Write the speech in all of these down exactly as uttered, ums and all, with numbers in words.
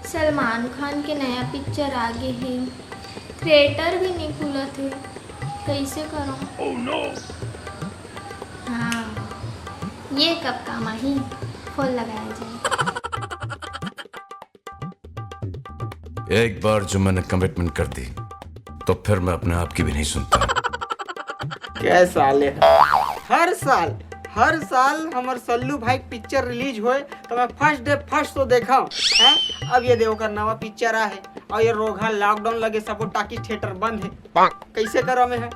सलमान खान के नया पिक्चर आ गे हे, थिएटर भी नइ खुलत हे, कइसे करंव? Oh no! हाँ, ये कब काम आही? फोन लगाया जाए। एक बार जो मैंने कमिटमेंट कर दी, तो फिर मैं अपने आप की भी नहीं सुनता। क्या साले, हर साल, हर साल हमर सल्लू भाई के पिक्चर रिलीज होए तो मैं फर्स्ट डे फर्स्ट शो देखा हूँ। अब ये देखो, ओकर नवा पिक्चर आ है और ये रोगहा लॉकडाउन लगे, सबो टाकी थिएटर बंद है। कैसे करा मैं है?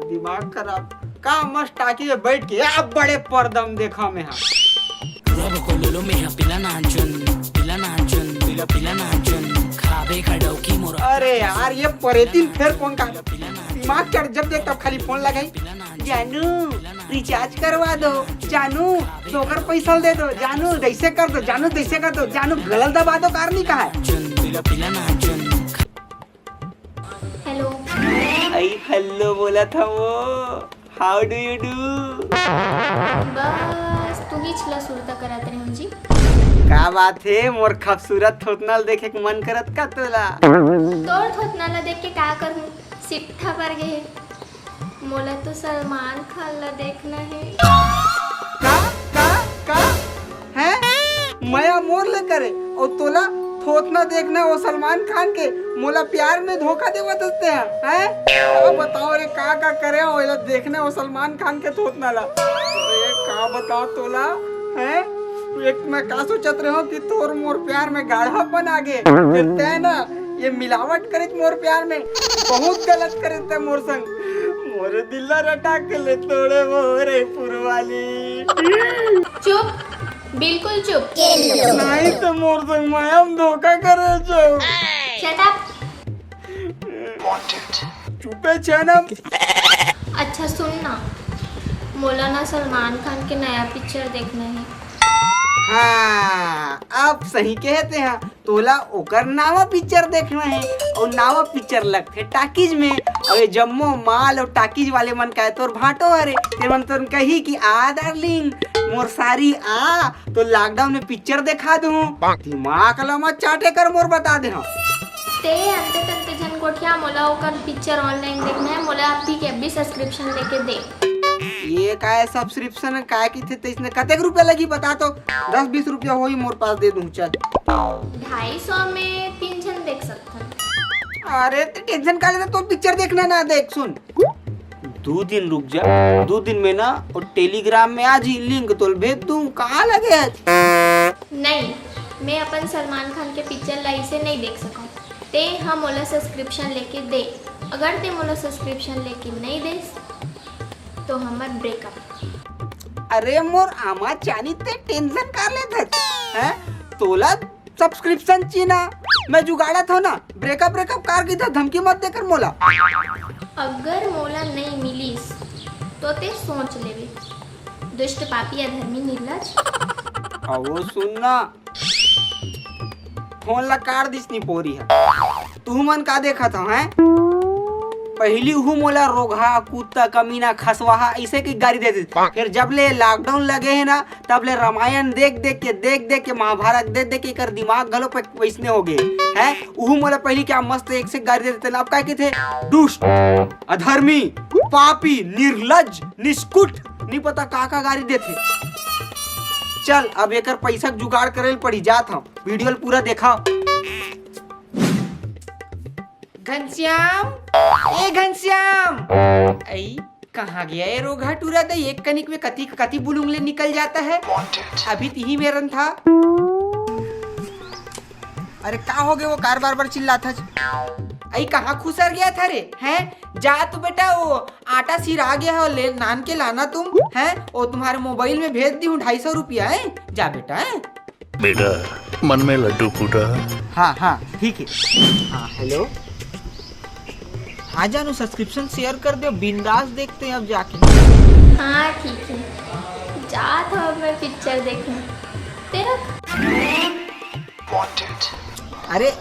दिमाग खराब। का मस्त टाकी में बैठ के अब बड़े पर्दा में देखा मैं हा। अरे यार, ये परेतिन फेर कौन का दिमाग चढ़, जब देख तब खाली फोन लगाई। जानू, रिचार्ज करवा दो जानू, दोकर पैसा दे दो जानू, जैसे कर दो जानू, जैसे कर दो जानू, गलल दबा दो, कार नहीं कहा है। हेलो। आई हेलो बोला था वो। How do you do? बस तुहीच ला सुरता करत रहे जी। का बात है, मोर खूबसूरत थोतना ल देखे के मन करत का तोला? तोर थोतना ला देख के का करहूँ, सिट्ठा पर गए। मोला तो सलमान खान ला देखना है। का का का है? मया मोर ले करे और तोला थोतना देखना वो सलमान खान के, मोला प्यार में धोखा देवत हसते हैं, हैं? का बताओ रे, का का करे हो एला देखना वो सलमान खान के थोतना ला। अरे का बताओ तोला, हैं? एक मैं का सोचत रहे हो कि तोर मोर प्यार में गाढ़ापन आ गे, फिर तै ना ये मिलावट करित मोर प्यार में, बहुत गलत करित तै मोर संग। मोरे दिल ला रटा के ले तोड़े मोरे पुरवाली। चुप, बिल्कुल चुप। नहीं तो मोर संग माया में धोखा करे छो। Shut up. चुपे छे ना। अच्छा सुन ना, मोला ना सलमान खान के नया पिक्चर देखना है। हाँ, अब सही कहते हैं, तोला ओकर नावा पिक्चर देखना है और नावा पिक्चर लगथे टाकीज में। और ये जम्मो माल और टाकीज वाले मन का तोर भांटो हरे, ते मन तोर कही कि आ डार्लिंग मोर सारी आ, तो लॉकडाउन में पिक्चर देखा दूं। दिमाग ला मत चाटे कर मोर, बता दे हम। ते अंते तंते झन गोठिया, मोला ओकर पिक्चर ऑनलाइन देखना है, मोला अभी के अभी सब्सक्रिप्शन लेके दे। ये काय सब्सक्रिप्शन, काय किथे, ते इसने कतेक रुपया लगी बता तो, दस बीस रुपया होई मोर पास, दे दूं चल। ढाई सौ में तीन झन देख सकथन। अरे ते टेंशन का लेता, तो पिक्चर देखना ना देख, सुन, दो दिन रुक जा, दो दिन में ना वो टेलीग्राम में आ जी लिंक, तो भेज दूं, कहाँ लगे आज? नहीं, मैं अपन सलमान खान के पिक्चर ला इसे नहीं देख सकूं। ते हम मोला सब्सक्रिप्शन लेके दे, अगर ते मोला सब्सक्रिप्शन लेके नहीं देस तो हमर ब्रेकअप। अरे मोर आमा चानी, ते टेंशन का लेत हस? हैं? तोला सब्सक्रिप्शन चीना, मैं जुगाड़ा था ना, ब्रेकअप ब्रेकअप कार की था, धमकी मत देकर मोला। अगर मोला नहीं मिलीस तो ते सोच लेवे, दुष्ट पापी अधर्मी निर्लज। अब वो सुन ना, फोन ला काट दिस नी पोरी है। तू मन का देखा था हैं? पहली हूँ मोला रोगहा, कुत्ता, कमीना, खसवाहा ऐसे की गारी दे दी। फिर जब ले लॉकडाउन लगे है ना, तब ले रामायण देख देख के, देख देख के, महाभारत देख देख के एकर दिमाग घलो पे वैसने हो गए है। उहू मोला पहली क्या मस्त एक से गारी दे देते ना, अब का किथे दुष्ट, अधर्मी, पापी, निर्लज, निष्कुट, नहीं पता का का गारी देथे। चल अब एकर पैसा के जुगाड़ करे ल पड़ी, जात हम। वीडियो ल पूरा देखा। घनश्याम, ए घनश्याम, ऐ कहाँ गया ये रोगहा टूरा दे? एक कनिक में कति कति बुलुंग ले निकल जाता है। अभी तिही मेरन था। अरे का हो गए वो कार बार बार चिल्लात हस? अई कहाँ खुसर गया था रे? हैं? जा तो बेटा, वो आटा सिरा गया है, ले नान के लाना तुम। हैं? वो तुम्हारे मोबाइल में भेज दी हूँ ढाई सौ रुपया है, जा बेटा। हैं? बेटा, मन में लड्डू फूटा। हाँ हाँ ठीक है। हाँ हेलो। हाँ जानू, सब्सक्रिप्शन शेयर कर दो, बिंदास देखते हैं अब जाके। हाँ ठीक है, जात हूँ अब मैं पिक्चर देखने। तेरा अरे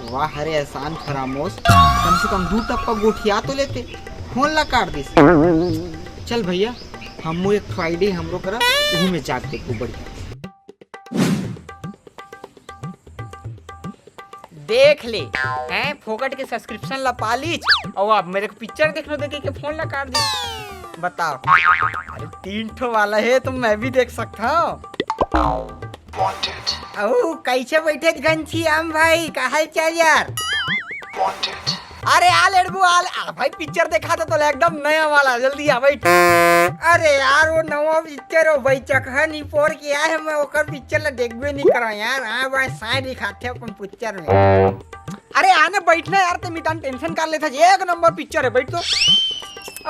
वाह, अरे एहसान फरामोश, कम से कम दू टप्पा गोठिया तो लेते, फोन ला काट दिस। चल भैया, हमू एक ठो आईडी हमरो करा, वही में जाके देखू बढ़िया। देख ले, हैं, फोकट के सब्सक्रिप्शन ला पा लीच, अउ अब मेरे को पिक्चर देखनो देखे के फोन ला काट दी। बताओ, अरे तीन ठो वाला हे तो मैं भी देख सकता हूँ। अउ कैसे बैठे घनश्याम भाई, का हाल चाल यार? अरे आ लेड़बू, आ ले, आ भाई, पिक्चर देखा था तो एकदम नया वाला, जल्दी आ बैठ। अरे यार, वो नवा पिक्चर हो भाई, चकहा निपोर के आए हैं, मैं ओकर पिक्चर ला देखबे नहीं करा यार। हाँ भाई, साय दिखाते अपन पिक्चर में। अरे आने बैठना यार, ते मितान टेंशन कर लेता, एक नंबर पिक्चर है, बैठ तो।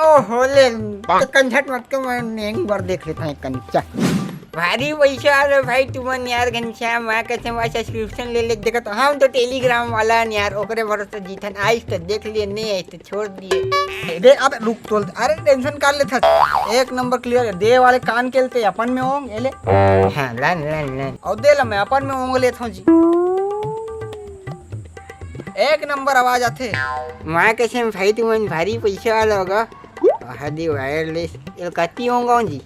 ओहो ले, तो कंझट मत के, मैं एक बार देख लेता हूँ एक कनिक। भारी पैसा वाला भाई तुमन यार, घनश्याम, मैं कैसे मैं सब्सक्रिप्शन ले ले, देखो तो हम तो टेलीग्राम वाला हन यार, ओकरे भरोसे जीथन, आइस तो देख लिए, नहीं आइस तो छोड़ दिए। दे अब रुक तो, अरे टेंशन कर लेथस, एक नंबर क्लियर है। दे वाले कान के लेते अपन में होंग, ये ले। हाँ, लान, लान, लान। और दे ला, मैं अपन में होंग लेता हूँ जी। एक नंबर आवाज आथे। मैं कैसे भाई तुमन भारी पैसा वाला होगा। हदी वायरलेस, ये कति होंगा जी?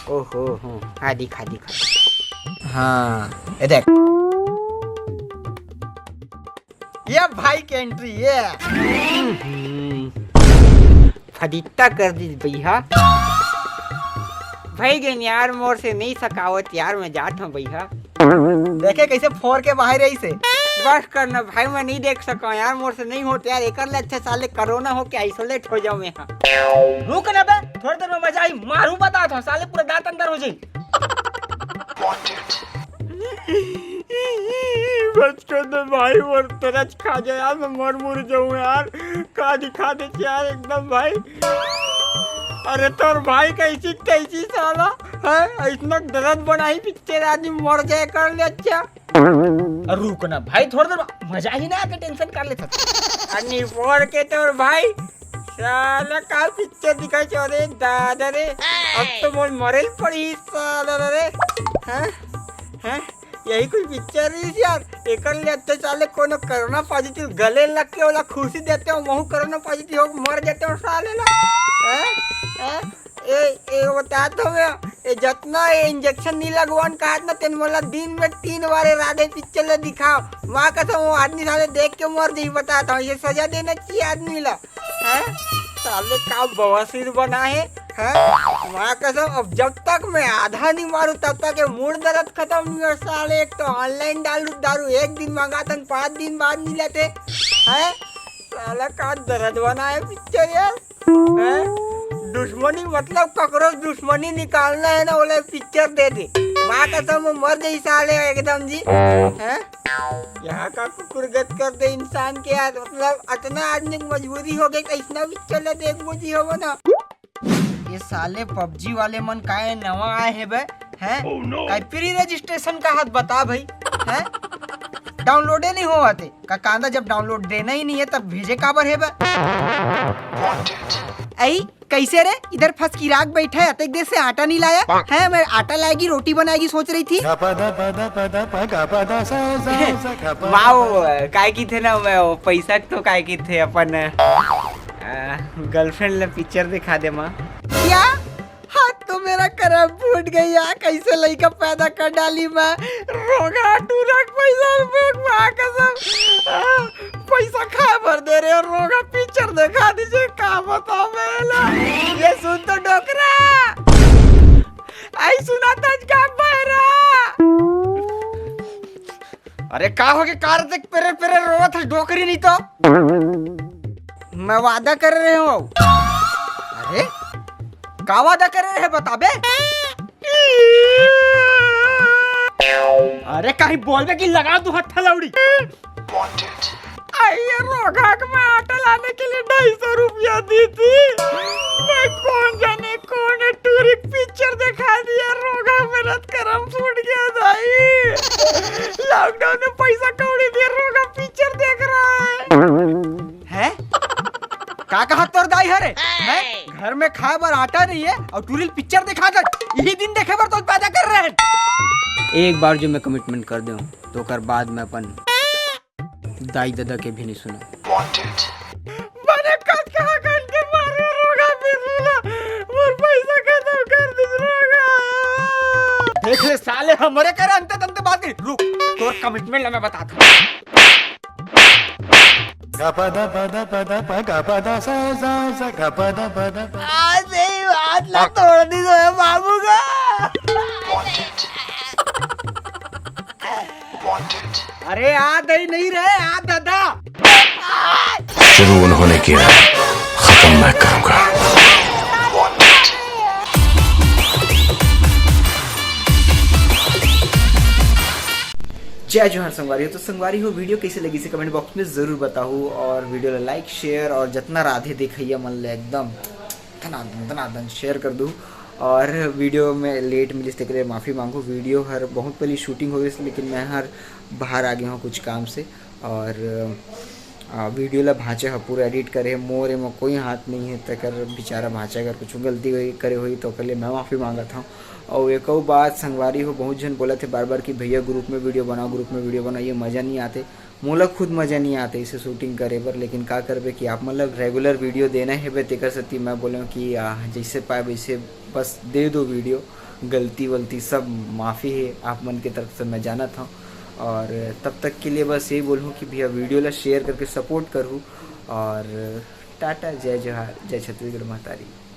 ओहो हो, हाँ दिखा, दिखा। हाँ, ये देख। ये भाई के एंट्री, ये। हम्म। फदित्ता कर दी भैया। भाई गेन यार, मोर से नहीं सकावत यार, मैं जात हूँ भैया। देखे कैसे फोर के बाहर रही से। बस करना भाई, मैं नहीं देख सका यार, मोर से नहीं होते यार, एकर ले अच्छा साले कोरोना होके आइसोलेट हो जाऊं मैं। हाँ। रुक ना बे, थोड़ी देर में मजा आई, मारू बता था, साले पूरा दांत अंदर हो जाई। बचपन में भाई और तरस खा जाए यार, मैं मर मुर जाऊं यार। का दिखा दे यार एकदम भाई। अरे तोर भाई कैसी तैसी साला है, इतना दर्द बनाई पिक्चर, आदमी मर जाए कर ले अच्छा। अरे रुक ना भाई, थोड़ी देर मजा ही ना आके टेंशन कर लेता। अन्नी फोड़ के तोर भाई साला का पिक्चर दिखाई, अरे दादा रे, अब तो मोर मरेल पड़ी साला रे। हैं? हैं? यही कोई पिक्चर रही यार, एकर ले अच्छा साले कोनो कोरोना पॉजिटिव गले लग के ओला खुशी देते हो, महू कोरोना पॉजिटिव हो मर जाते हो साले ला। हैं? हैं? ए, ए, बता तो मैं, ए, जतना ए इंजेक्शन नहीं लगवान कहा ना, तेन मोला दिन में तीन बार ए राधे पिक्चर ले दिखाओ। माँ कसम, वो आदमी साले देख के मर जाई, बताता हूँ, ये सजा देना चाहिए आदमी ला। हैं? साले का बवासीर बना है, हैं? माँ कसम, अब जब तक मैं आधा नहीं मारू, तब तक ये मूड दर्द खत्म नहीं हो साले। एक तो ऑनलाइन डालू दारू, एक दिन मंगातन, पाँच दिन बाद मिलते, हैं? साला का दर्द बना है पिक्चर यार। हैं? दुश्मनी मतलब ककरो दुश्मनी निकालना है ना, ओला पिक्चर दे दे। माँ कसम, वो मर जाई साले एकदम जी। हैं? यहाँ का कुकुर गत कर दे इंसान के यार, मतलब अतना आदमी के मजबूरी हो गई, कैसना पिक्चर ला देखबो जी हो ना। ये साले पबजी वाले मन काय नवा आए हे बे, हैं? काय प्री रजिस्ट्रेशन का हाथ बता भाई, हैं? डाउनलोडे नहीं होवत हे। का कांदा जब डाउनलोड देना ही नहीं है तब भेजे काबर हे बे? आई कैसे रे, इधर फंस की राख बैठा है, अतेक देर से आटा नहीं लाया है। मैं आटा लाएगी, रोटी बनाएगी सोच रही थी। माओ, काय की थे ना, मैं वो पैसा तो काय की थे अपन, आ, गर्लफ्रेंड ले पिक्चर दिखा दे माँ। क्या? हाथ तो मेरा करम फूट गई यार, कैसे लइका पैदा कर डाली मैं। रोगा टूरा के पैसा रुपये माँ कसम। आ, पैसा खाए भर दे रहे हो, रोगा पिक्चर दिखा दीजिए, का बताओ मैं ला। ये सुन तो डोकरा, आई सुना तज का बहरा। अरे का हो गए, कार देख पेरे पेरे रोवत है डोकरी नहीं तो। मैं वादा कर रहे हूँ। अरे का वादा कर रहे हैं बताबे? अरे कहीं बोलबे कि लगा दूं हत्था लौड़ी। आई ये रोगा के मैं आटा लाने के लिए ढाई सौ रुपया दी थी। मैं कौन जाने कौन है टूरिक पिक्चर दिखा दिया, रोगा मेरा करम फूट गया भाई। लॉकडाउन में पैसा कौड़ी दिए, रोगा पिक्चर देख रहा है। हैं? का कहा तोर दाई हरे? हैं? घर में खाए बर आटा नहीं है और टूरिल पिक्चर दिखा कर यही दिन देखे बर तो पैदा कर रहे हैं। एक बार जो मैं कमिटमेंट कर दूं तो ओकर बाद मैं अपन दाई ददा के भी नहीं सुना। मने कस कहा करके मारे रोगा बिरुला, मोर पैसा खत्म कर दिस रोगा। दे साले हमरे करा अंते तंते बात करी। रुक, तोर कमिटमेंट ला मैं बतात हूँ। आज यही बात ला तोड़ दी तो है बाबू का। अरे आ दई नहीं रे, आ दादा। शुरू उन्होंने किया, खत्म मैं करूंगा। जय जोहार संगवारी हो। तो संगवारी हो, वीडियो कैसे लगी से कमेंट बॉक्स में जरूर बताओ, और वीडियो ला लाइक, शेयर और जितना राधे देखैया मन ले एकदम धनाधन धनाधन शेयर कर दू। और वीडियो में लेट मिलिस तेकर ले माफ़ी मांगू। वीडियो हर बहुत पहली शूटिंग हो गई, लेकिन मैं हर बाहर आ गया हूँ कुछ काम से। और आ, वीडियो ला भांचे ह पूरा एडिट करे हे, मोर एमा कोई हाथ नहीं है, तेकर बेचारा भांचे अगर कुछ गलती होई, करे होई तो ओकर लिए मैं माफ़ी मांगत हूँ। और एक और बात संगवारी हो, बहुत झन बोलत हे बार बार कि भैया ग्रुप में वीडियो बनाओ, ग्रुप में वीडियो बनाओ, ये मज़ा नहीं आते। मोला खुद मज़ा नहीं आते इसे शूटिंग करे बर, लेकिन का करबे कि आप मतलब रेगुलर वीडियो देना है बे, तेकर सेती मैं बोलूँ कि आ, जैसे पाए वैसे बस दे दो वीडियो। गलती वलती सब माफ़ी है आप मन के तरफ से, मैं जानत हूँ। और तब तक के लिए बस यही बोलूँ कि भैया वीडियो ला शेयर करके सपोर्ट करूँ। और टाटा, जय जोहार, जय छत्तीसगढ़ महतारी।